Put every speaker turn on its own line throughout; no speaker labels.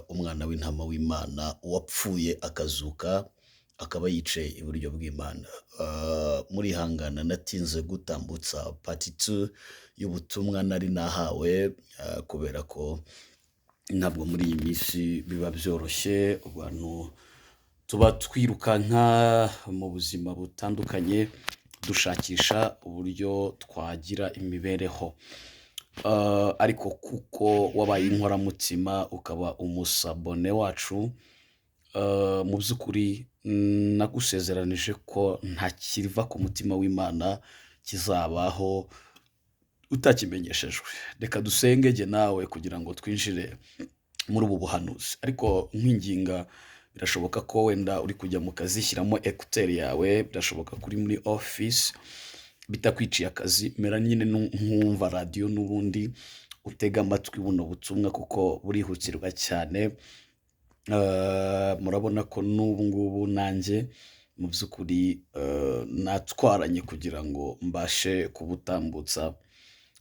Umwana w'intama w'Imana wapfuye akazuka, akaba yicaye iburyo bw'Imana. Murihangana natinze gutambutsa part 2 y'ubutumwa nari nahawe, kubera ko ntabwo muri iyi minsi biba byoroshye, abantu tuba twirukanka mu buzima butandukanye dushakisha uburyo twagira imibereho. Ariko kuko wabaye inkoramutima ukaba umusabone wacu, mu by'ukuri nagusezeranije ko nta kiva ku mutima w'Imana kizabaho utakimenyeshejwe. Reka dusenge jye nawe kugira ngo twinjire muri ubu buhanuzi. Ariko nkwinginga, birashoboka ko wenda uri kujya mu kazi, shyiramo écouteurs yawe, birashoboka ko uri muri office bitakwiciye akazi, mera nyine nk'uwumva radiyo n'ubundi utega amatwi buno butumwa kuko burihutirwa cyane. Murabona ko n'ubu ngubu nanjye mu by'ukuri natwaranye kugira ngo mbashe kubutambutsa.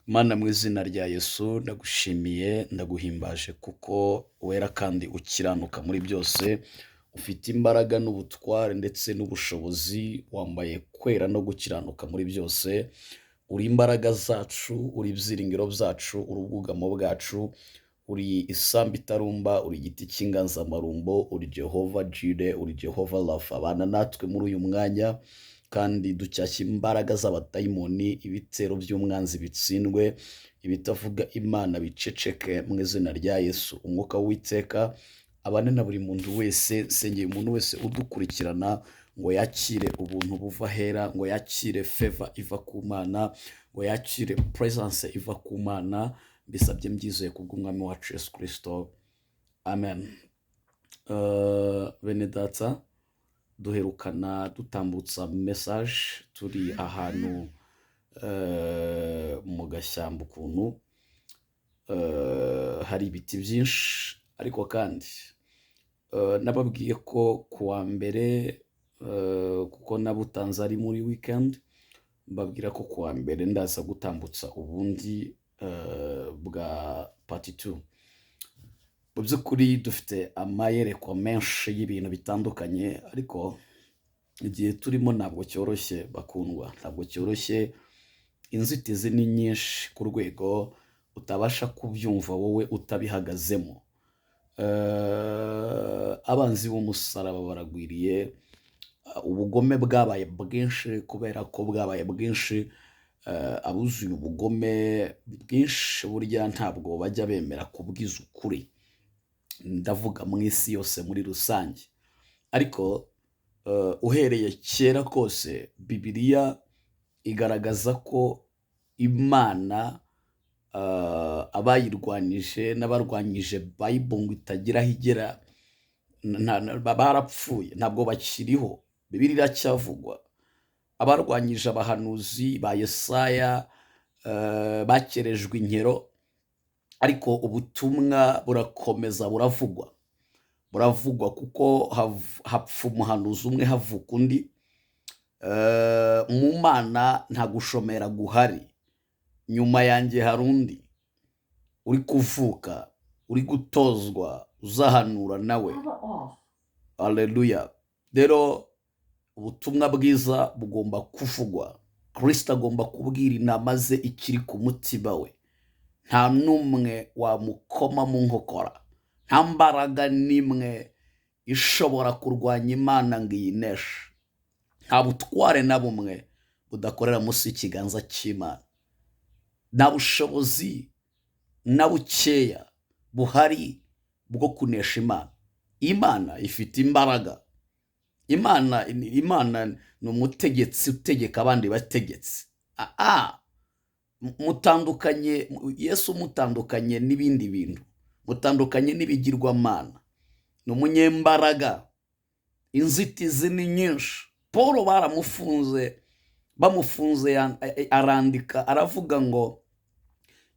Mana, mu izina rya Yesu, ndagushimiye, ndaguhimbaje kuko wera kandi ukiranuka muri byose, ufite imbaraga n'ubutware ndetse n'ubushobozi, wambaye kwera no gukiranuka muri byose, uri imbaraga zacu, uri ibyiringiro byacu, uri ubwugamo bwacu, uri isambu itarumba, uri igiti cy'inganzamarumbo, uri Jehova Jireh, uri Jehova Rapha. Bana natwe muri uyu mwanya kandi ducyashye imbaraga z'abadayimoni, ibitero by'umwanzi bitsindwe, ibitavuga Imana biceceke mu izina rya Yesu. Umwuka w'Uwiteka abane na buri muntu wese. Nsengeye umuntu wese udukurikirana ngo yakire ubuntu buva ahera, ngo yakire favor iva ku Mana, ngo yakire presence iva ku Mana. Mbisabye mbyizeye kubw'Umwami wacu Yesu Kirisito, amen. Bene data, duherukana dutambutsa message turi ahantu mu gashyamba ukuntu hari ibiti byinshi, ariko kandi nababwiye ko ku wa mbere, kuko nabutanze ari muri weekend, mbabwira ko ku wa mbere ndaza gutambutsa ubundi bwa part 2. Mu by'ukuri dufite amayerekwa menshi y'ibintu bitandukanye, ariko igihe turimo ntabwo cyoroshye, bakundwa, ntabwo cyoroshye. Inzitizi ni nyinshi ku rwego utabasha kubyumva wowe utabihagazemo. Abanzi b'umusaraba baragwiriye, ubugome bwabaye bwinshi. Kubera ko bwabaye bwinshi, abuzuye ubugome bwinshi burya ntabwo bajya bemera kubwiza ukuri, ndavuga mu isi yose muri rusange. Ariko uhereye kera kose Bibiliya igaragaza ko Imana abayirwanije n'abarwanyije Bible ngo itagira aho igera barapfuye, ntabwo bakiriho. Bibiliya iracyavugwa. Abarwanyije abahanuzi ba Yesaya bakerejwe inkero, ariko ubutumwa burakomeza buravugwa, buravugwa kuko hapfa umuhanuzi umwe havuka undi. Mu Mana nta gushomera guhari. Nyuma yanjye hari undi uri kuvuka, uri gutozwa, uzahanura nawe.
Power off.
Aleluya! Rero ubutumwa bwiza bugomba kuvugwa. Kirisito agomba kubwira intama ze ikiri ku mutima we. Nta n'umwe wamukoma mu nkokora, nta mbaraga n'imwe ishobora kurwanya Imana ngo iyineshe, nta butware na bumwe budakorera munsi y'ikiganza cy'Imana, nta bushobozi na bukeya buhari bwo kunesha Imana. Imana ifite imbaraga. Imana ni umutegetsi utegeka abandi bategetsi. Mutandukanye Yesu, mutandukanye n'ibindi bintu, mutandukanye n'ibigirwamana. Ni umunyembaraga. Inzitizi ni nyinshi. Paul baramufunze, bamufunze arandika aravuga ngo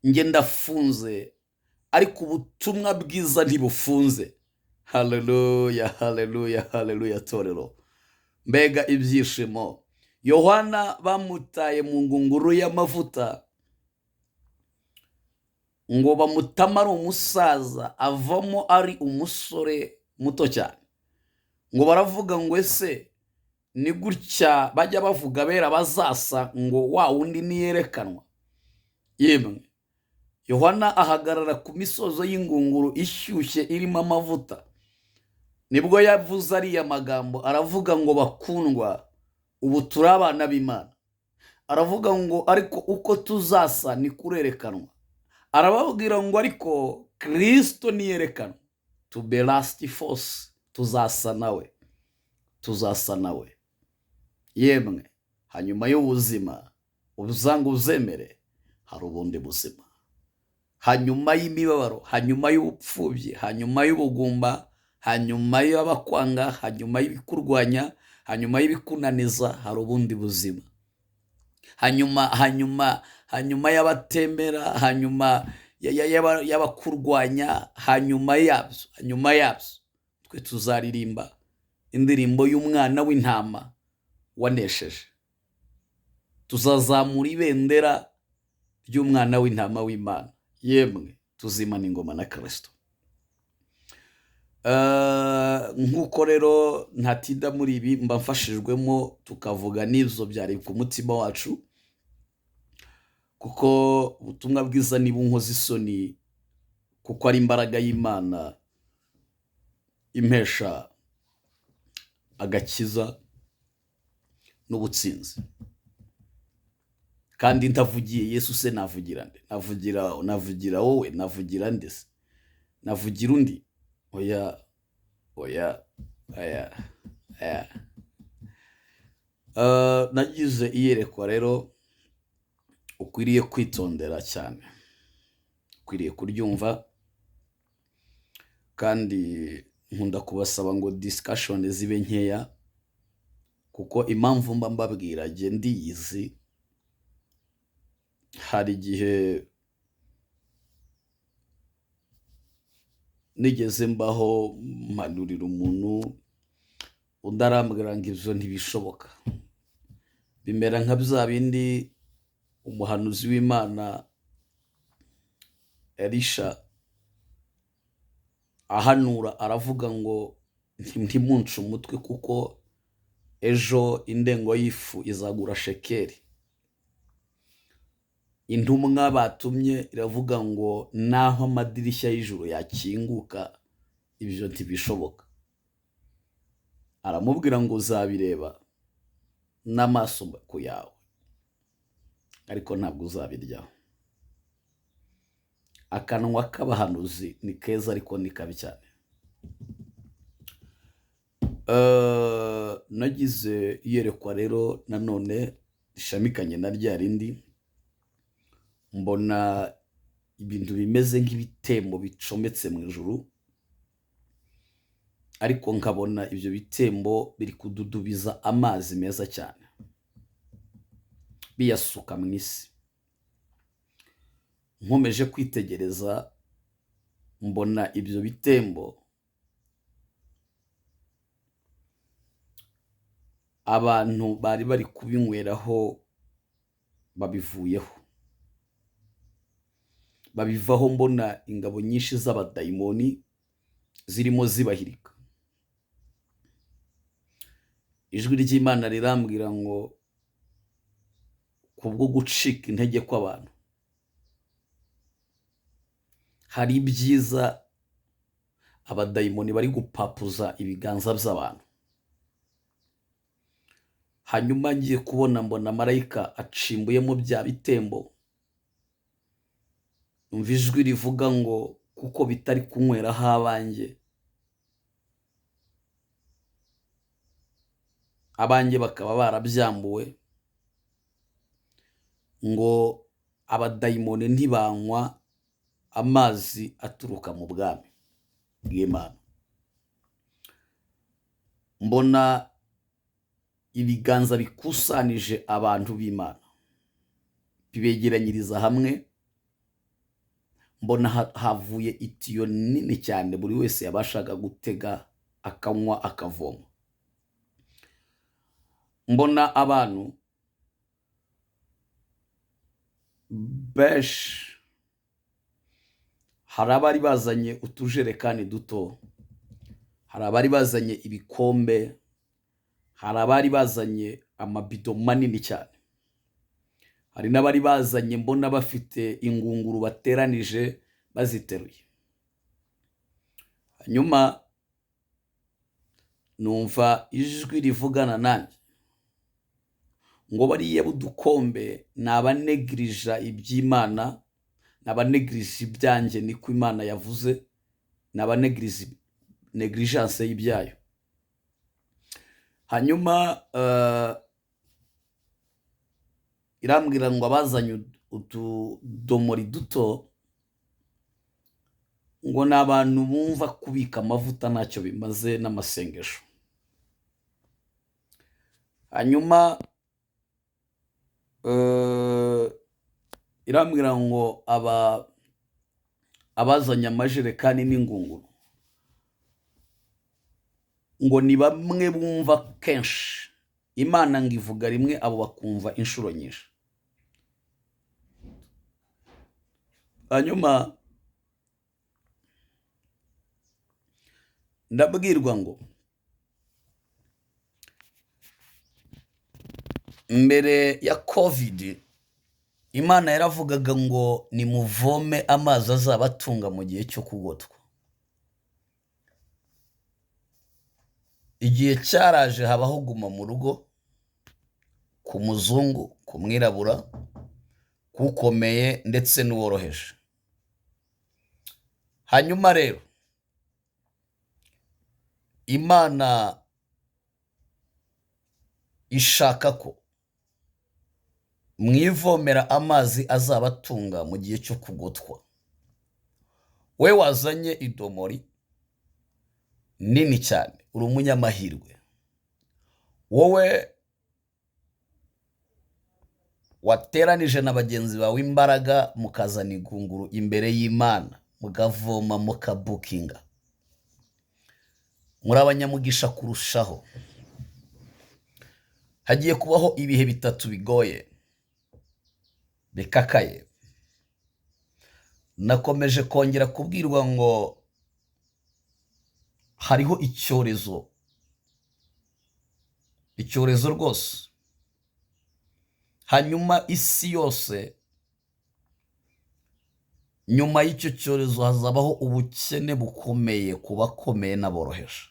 njye ndafunze ariko ubutumwa bwiza ntibufunze. Haleluya, haleluya, haleluya! Torero, mbega ibyishimo! Yohana bamutaye mu ngunguru y'amavuta. Ngo bamutama ari umusaza, avamo ari umusore muto cyane. Ngo baravuga ngo ese ni gutya bajya bavuga abera bazasa, ngo wa wundi niyerekanwa? Yemwe, Yohana ahagarara ku misozo y'ingunguru ishyushye irimo amavuta, nibwo yavuze ariya magambo, aravuga ngo bakundwa, ubu turi abana b'Imana. Aravuga ngo ariko uko tuzasa ni kurerekanwa. Arababwira ngo ariko Kristo niyerekanwa, to be last force, tuzasa nawe, tuzasa nawe. Yemwe, hanyuma y'ubuzima uzanga uzemere, hari ubundi buzima. Hanyuma y'imibabaro, hanyuma y'ubupfubyi, hanyuma y'ubugumba, hanyuma y'abakwanga, hanyuma y'ibikurwanya, hanyuma y'ibikunaniza, hari ubundi buzima. Hanyuma y'abatemera, hanyuma y'abakurwanya, hanyuma yabyo twe tuzaririmba indirimbo y'umwana w'intama wanesheje. Tuzazamura ibendera ry'umwana w'intama w'Imana. Yemwe, tuzimana ingoma na Kristo. Nk'uko rero ntatinda muri ibi, mba mfashijwemo tukavuga n'ibyo byari ku mutima wacu, kuko ubutumwa bwiza niba unkoze isoni, kuko ari imbaraga y'Imana impesha agakiza n'ubutsinzi. Kandi ntavugiye Yesu se navugira nde? Navugira wowe? Navugira nde se? Navugira undi? Oya, oya, oya, oya. Nagize iyerekwa rero ukwiriye kwitondera cyane, ukwiriye kuryumva. Kandi nkunda kubasaba ngo discussion zibe nkeya, kuko impamvu mba mbabwira jye ndiyizi. Hari igihe nigeze mbaho mpanurira umuntu, undi arambwira ngo ibyo ntibishoboka. Bimera nka bya bindi umuhanuzi w'Imana Elisha ahanura, aravuga ngo ntimunce umutwe, kuko ejo indengo y'ifu izagura shekeri. Intumwa batumye iravuga ngo naho amadirishya y'ijuru yakinguka ibyo ntibishoboka. Aramubwira ngo uzabireba n'amaso ku yawe, ariko ntabwo uzabiryaho. Akanwa k'abahanuzi ni keza, ariko ni kabi cyane. Nagize iyerekwa rero nanone rishamikanye na rya rindi, mbona ibintu bimeze nk'ibitembo bicometse mu ijuru, ariko nkabona ibyo bitembo biri kududubiza amazi meza cyane, biyasuka mu isi. Nkomeje kwitegereza, mbona ibyo bitembo abantu bari bari kubinyweraho babivuyeho, babivaho. Mbona ingabo nyinshi z'abadayimoni zirimo zibahirika. Ijwi ry'Imana rirambwira ngo kubwo gucika intege kw'abantu, hari ibyiza abadayimoni bari gupapuza ibiganza by'abantu. Hanyuma ngiye kubona mbona marayika acimbuyemo bya bitembo, numva ijwi rivuga ngo kuko bitari kunyweraho abanjye, abanjye bakaba barabyambuwe, ngo abadayimoni ntibanywa amazi aturuka mu bwami bw'Imana. Mbona ibiganza bikusanije abantu b'Imana bibegeranyiriza hamwe, mbona havuye itiyo nini cyane buri wese yabashaga gutega akanywa akavoma. Mbona abantu benshi Hari abari bazanye utujerekani duto, hari abari bazanye ibikombe, hari abari bazanye amabido manini cyane, hari n'abari bazanye mbona bafite ingunguru bateranije baziteruye. Hanyuma numva ijwi rivugana nanjye ngo bariya b'udukombe ni abanegirija iby'Imana, ni abanegirija ibyanjye, niko Imana yavuze, ni abanegirija negligence y'ibyayo. Hanyuma irambwira ngo abazanye utudomori duto ngo ni abantu bumva kubika amavuta ntacyo bimaze n'amasengesho. Hanyuma irambwira ngo abazanye amajerekani n'ingunguru ngo ni bamwe bumva kenshi Imana ngo ivuga rimwe, abo bakumva inshuro nyinshi. Hanyuma ndabwirwa ngo mbere ya COVID Imana yaravugaga ngo nimuvome amazi azabatunga mu gihe cyo kugotwa. Igihe cyaraje habaho guma mu rugo ku muzungu, ku mwirabura, kukomeye ndetse n'uworoheje. Hanyuma rero Imana ishaka ko mwivomera amazi azabatunga mu gihe cyo kugotwa. We wazanye idomori nini cyane, uri umunyamahirwe. Wowe wateranije na bagenzi bawe imbaraga mukazana igunguru imbere y'Imana, mukavoma, mukabukinga, muri abanyamugisha kurushaho. Hagiye kubaho ibihe bitatu bigoye bikakaye. Nakomeje kongera kubwirwa ngo hariho icyorezo, icyorezo rwose. Hanyuma isi yose nyuma y'icyo cyorezo hazabaho ubukene bukomeye ku bakomeye n'aboroheje.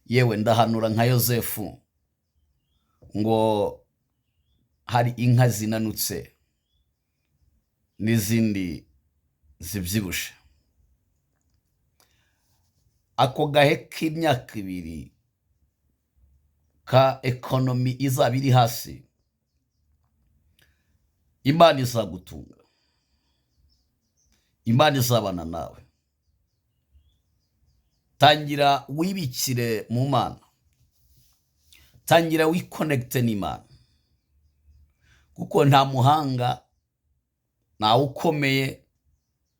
Yewe ndahanura nka Yozefu ngo hari inka zinanutse n'izindi zibyibushe. Ako gahe k'imyaka ibiri ka ekonomi izaba iri hasi, Imana izagutunga, Imana izabana nawe. Tangira wibikire mu Mana, tangira wikonegite n'Imana, kuko nta muhanga, nta ukomeye,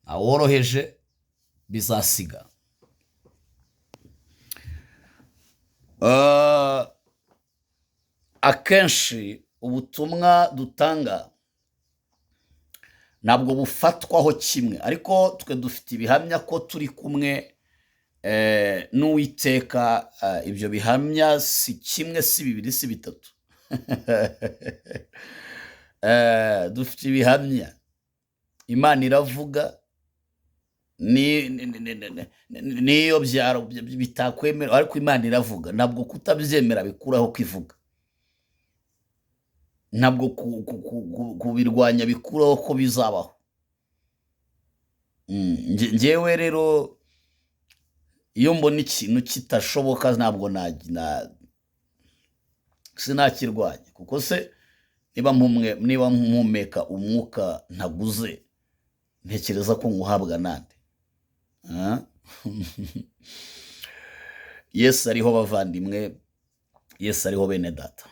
nta woroheje bizasiga. Akenshi ubutumwa dutanga ntabwo bufatwaho kimwe, ariko twe dufite ibihamya ko turi kumwe n'Uwiteka. Ibyo bihamya si kimwe, si bibiri, si bitatu. Dufite ibihamya. Imana iravuga niyo bitakwemera, ariko Imana iravuga. Ntabwo kutabyemera bikuraho kwivuga, ntabwo kubirwanya bikuraho ko bizabaho. Njyewe rero iyo mbona ikintu kitashoboka ntabwo sinakirwanya, kuko se niba mpumeka umwuka ntaguze, ntekereza ko nkuhabwa nande? Yesu ariho bavandimwe, Yesu ariho bene data.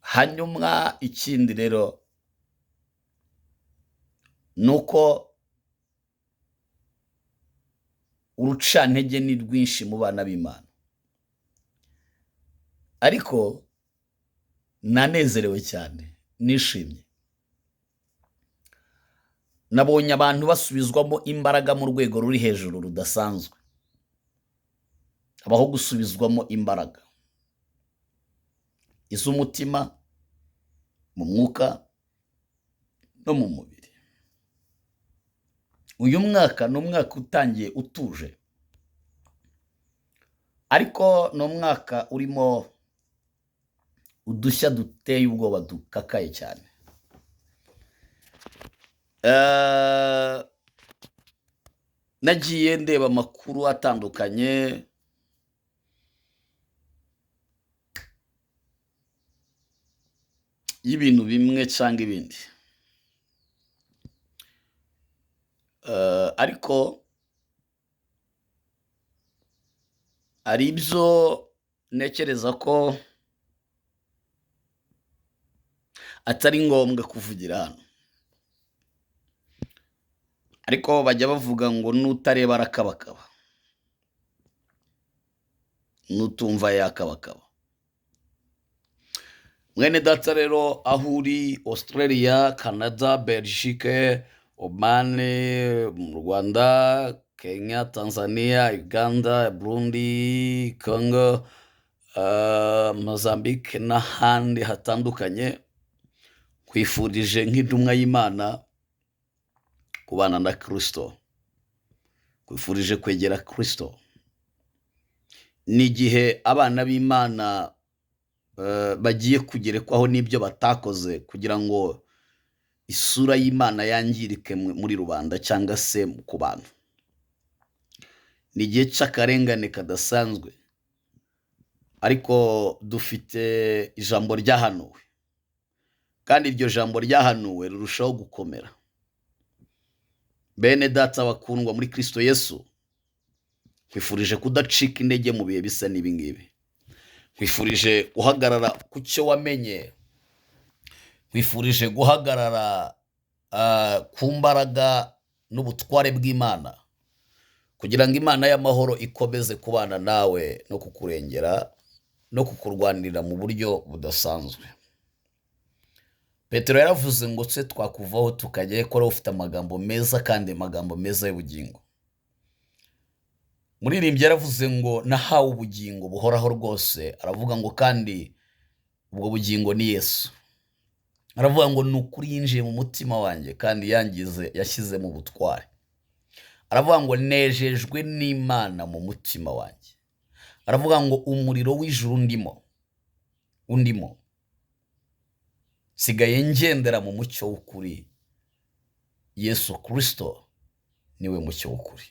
Hanyuma ikindi rero nuko urucantege ni rwinshi mu bana b'Imana, ariko nanezerewe cyane, nishimye. Nabonye abantu basubizwamo imbaraga mu rwego ruri hejuru rudasanzwe. Habaho gusubizwamo imbaraga iz'umutima, mu mwuka no mu mubiri. Uyu mwaka ni umwaka utangiye utuje, ariko ni umwaka urimo udushya duteye ubwoba dukakaye cyane. Nagiye ndeba amakuru atandukanye, y'ibintu bimwe cyangwa ibindi, ariko hari ibyo ntekereza ko atari ngombwa kuvugira hano, ariko bajya bavuga ngo n'utareba arakabakaba, n'utumva yakabakaba. Mwene data rero aho uri, Australia, Canada, Belgique, Oman, mu Rwanda, Kenya, Tanzania, Uganda, Burundi, Congo, Mozambique n'ahandi hatandukanye, nkwifurije nk'intumwa y'Imana kubana na Kristo, nkwifurije kwegera Kristo. Ni igihe abana b'Imana bagiye kugerekwaho n'ibyo batakoze kugira ngo isura y'Imana yangirike muri rubanda cyangwa se ku bantu. Ni igihe cy'akarengane kadasanzwe, ariko dufite ijambo ryahanuwe, kandi iryo jambo ryahanuwe rirushaho gukomera. Bene data bakundwa muri Kristo Yesu, nkwifurije kudacika intege mu bihe bisa n'ibi ngibi. Nkwifurije guhagarara ku cyo wamenye, nkwifurije guhagarara ku mbaraga n'ubutware bw'Imana, kugira ngo Imana y'amahoro ikomeze kubana nawe no kukurengera no kukurwanirira mu buryo budasanzwe. Petero yaravuze ngo tse twakuvaho tukajya ko ufite amagambo meza kandi amagambo meza y'ubugingo. Muririmbyi yaravuze ngo nahawe ubugingo buhoraho rwose, aravuga ngo kandi ubwo bugingo ni Yesu. Aravuga ngo ni ukuri yinjiye mu mutima wanjye kandi yangize yashyize mu butware. Aravuga ngo nejejwe n'Imana mu mutima wanjye. Aravuga ngo umuriro w'ijuru undimo, sigaye ngendera mu mucyo w'ukuri. Yesu Kristo niwe mucyo w'ukuri.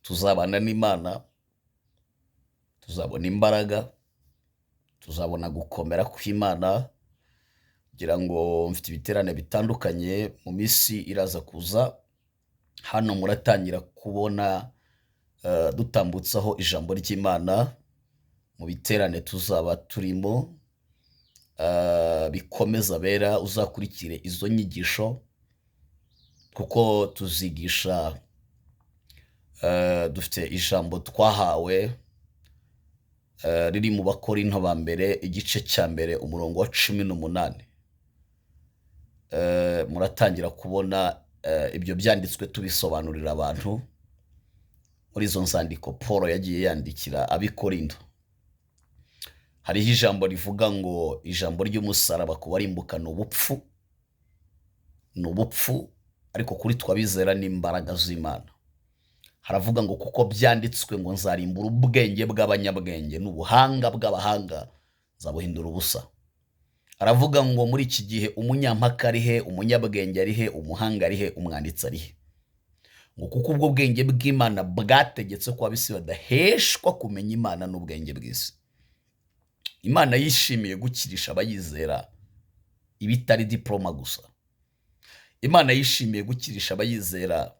Tuzabana n'Imana, tuzabona imbaraga, tuzabona gukomera kw'Imana. Kugira ngo mfite ibiterane bitandukanye mu minsi iraza kuza, hano muratangira kubona dutambutsaho ijambo ry'Imana mu biterane tuzaba turimo, bikomeza bera. Uzakurikire izo nyigisho kuko tuzigisha, dufite ijambo twahawe riri mu Bakorinto ba mbere igice cya mbere umurongo wa 18. Muratangira kubona ibyo byanditswe tubisobanurira abantu muri izo nzandiko Paul yagiye yandikira ab'Ikorinto. Hariho ijambo rivuga ngo ijambo ry'umusaraba ku barimbuka ni ubupfu, ni ubupfu, ariko kuri twabizera n'imbaraga z'Imana. Haravuga ngo kuko byanditswe ngo nzarimbura ubwenge bw'abanyabwenge n'ubuhanga bw'abahanga nzabuhindura ubusa. Aravuga ngo muri iki gihe umunyampaka ari he, umunyabwenge ari he, umuhanga ari he, umwanditsi ari he? Ngo kuko ubwo bwenge bw'Imana bwategetse ko ab'isi badaheshwa kumenya Imana n'ubwenge bw'isi. Imana yishimiye gukirisha abayizera ibitari diploma gusa. Imana yishimiye gukirisha abayizera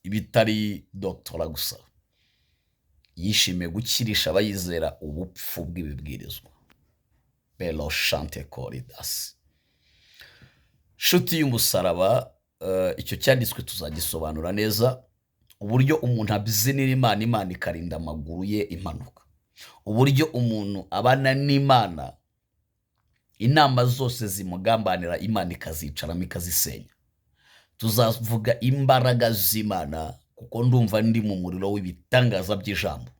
ibitari doctora gusa. Yishimiye gukirisha abayizera ubupfu bw'ibibwirizwa. Belo shante koridas. Shuti y'umusaraba, icyo cyanditswe tuzagisobanura neza, uburyo umuntu abyinira Imana, Imana ikarinda amaguru ye impanuka, uburyo umuntu abana n'Imana, Inama zose zimugambanira, Imana ikazicaramo ikazisenya. Tuzavuga imbaraga z'Imana, kuko ndumva ndi mu muriro w'ibitangaza by'ijambo.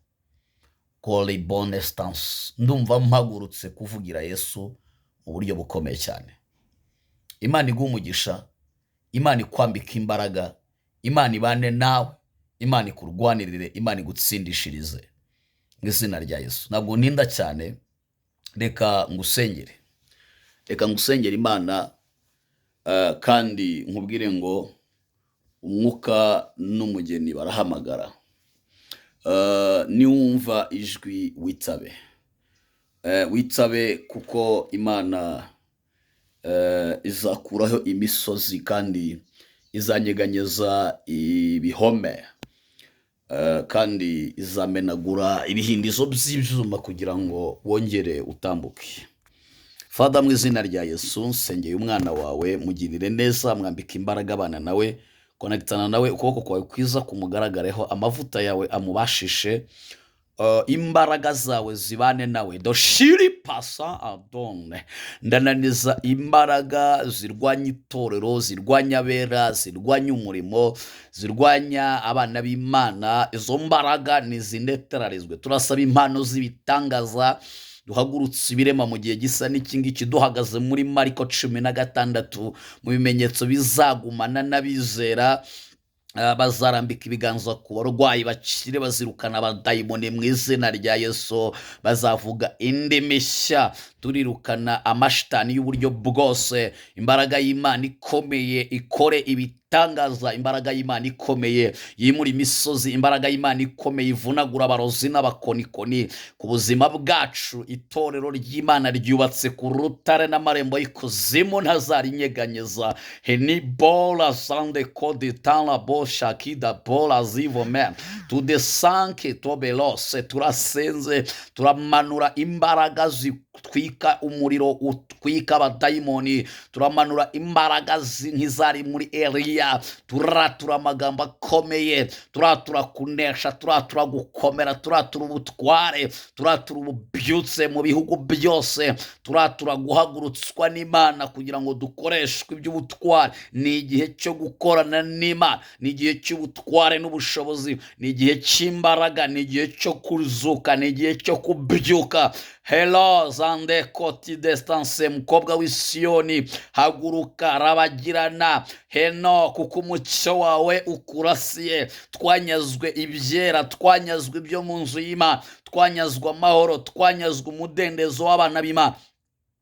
Kori bonesitansi, ndumva mpagurutse kuvugira Yesu mu buryo bukomeye cyane. Imana iguha umugisha, Imana ikwambika imbaraga, Imana ibane nawe, Imana ikurwanirire, Imana igutsindishirize mu izina rya Yesu. Ntabwo ninda cyane, reka ngusengere, reka ngusengere Imana, kandi nkubwire ngo umwuka n'umugeni barahamagara. Niwumva ijwi witabe, witabe, kuko Imana izakuraho imisozi kandi izanyeganyeza ibihome, kandi izamenagura ibihindizo by'ibyuma kugira ngo wongere utambuke. Father, mu izina rya Yesu, nsengeye umwana wawe, mugirire neza, mwambike imbaraga, abana nawe, konegitana nawe, ukuboko kwawe kwiza kumugaragareho, amavuta yawe amubashishe, imbaraga zawe zibane nawe. Doshiri pasa adone, ndananiza imbaraga zirwanya itorero, zirwanya abera, zirwanya umurimo, zirwanya abana b'Imana. Izo mbaraga nizineterarizwe. Turasaba impano z'ibitangaza, duhagurutse ibirema mu gihe gisa n'iki ngiki, duhagaze muri Mariko 16, mu bimenyetso bizagumana n'abizera. Bazarambika ibiganza ku barwayi bakire, bazirukana abadayimoni mu izina rya Yesu, bazavuga indimi nshya, turirukana amashitani y'uburyo bwose. Imbaraga y'Imana ikomeye ikore ibitangaza, imbaraga y'Imana ikomeye yimura imisozi, imbaraga y'Imana ikomeye ivunagura abarozi n'abakonikoni ku buzima bwacu. Itorero ry'Imana ryubatse ku rutare, n'amarembo y'ikuzimu ntazarinyeganyeza. Heni bola sande kodi tala bo shakida bola zivome tudesanke tobelose. Turasenze, turamanura imbaraga zitwika umuriro utwika abadayimoni, turamanura imbaraga nk'izari muri Eliya, turatura amagambo akomeye, turatura kunesha, turatura gukomera, turatura ubutware, turatura ububyutse mu bihugu byose, turatura guhagurutswa n'Imana kugira ngo dukoreshwe iby'ubutware. Ni igihe cyo gukorana n'Imana, ni igihe cy'ubutware n'ubushobozi, ni igihe cy'imbaraga, ni igihe cyo kuzuka, ni igihe cyo kubyuka. Helo zande koti desitanse, mukobwa w'Isiyoni, haguruka, rabagirana heno, kuko umucyo wawe ukurasiye. Twanyazwe ibyera, twanyazwe ibyo mu nzu y'Imana, twanyazwe amahoro, twanyazwe umudendezo w'abana b'Imana,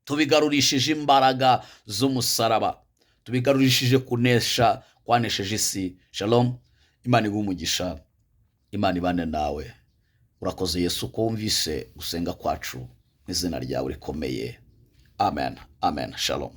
tubigarurishije imbaraga z'umusaraba, tubigarurishije kunesha kwanesheje isi. Shalom, Imana iguhe umugisha, Imana ibane nawe. Urakoze Yesu ko wumvise gusenga kwacu, mu izina ryawe rikomeye, amen, amen. Shalom.